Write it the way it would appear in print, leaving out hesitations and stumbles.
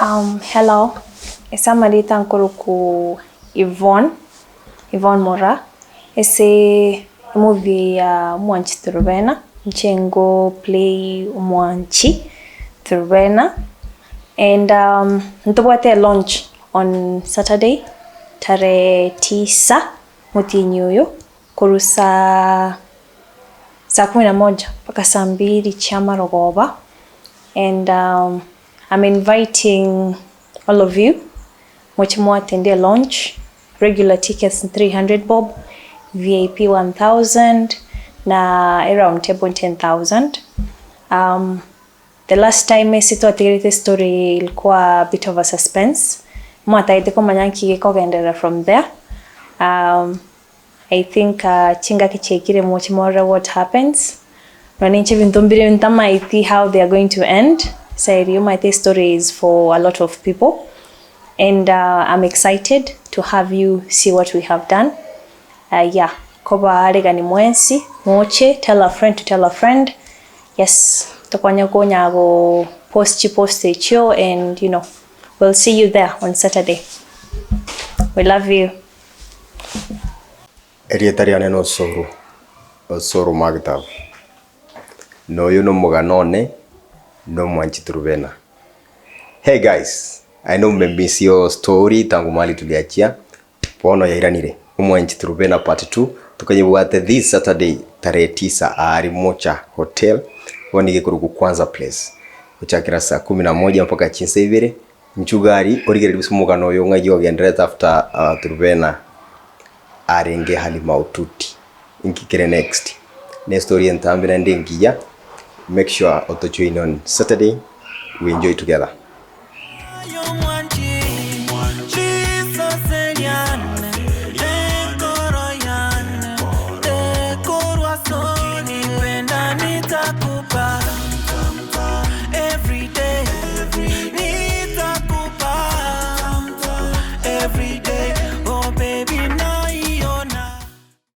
Um, hello, ase amarieta nkorokwa Yvonne, Yvonne Moraa, ase emovie ya omwanchi Truvena, inche ngo play omwanchi Truvena, and ntobwate elaunch on Saturday tarehe tisa omotienyi oyo, korwa saa saa kumi na moja mpaka saa mbili chiamarogoba, and I'm inviting all of you moche moattend elaunch, regular tickets 300 bob, VIP 1000 na eround table 10000. The last time ase twatigerete estory ilikuwa a bit of a suspense, mwatagete komanya nki gekogenderera from there. I think chingaki chiaikire moche morore what happens, nonye ninche ebinto mbire ntamaeti how they are going to end, ase erio omanyete estory is for a lot of people and I'm excited to have you see what we have done yeah koba aregani mwensi moche tell a friend to tell a friend yes tokonye konya go post chipost echio and you know we'll see you there on Saturday we love you. Erieta riane n'Osoro, Osoro Magtab, na oyo nomogano one nomwanchi Truvena. Hey guys, I know mmemiss hiyo story tangu mahali tuliachia, bono yairanire, omwanchi Truvena part 2, tokanyebwate this Saturday tarehe tisa aria Mocha Hotel, bono nigo ekorokwa Kwanza Place, gochakera saa kumi na moja mpaka chinsa ibere, Inchuga aria origererie ase omogano oyo ng'ai ogendererete after Truvena arenge hali mahututi. Inki kere next? Ne estory entambe naende engiya, make sure otojoine on Saturday we enjoy together.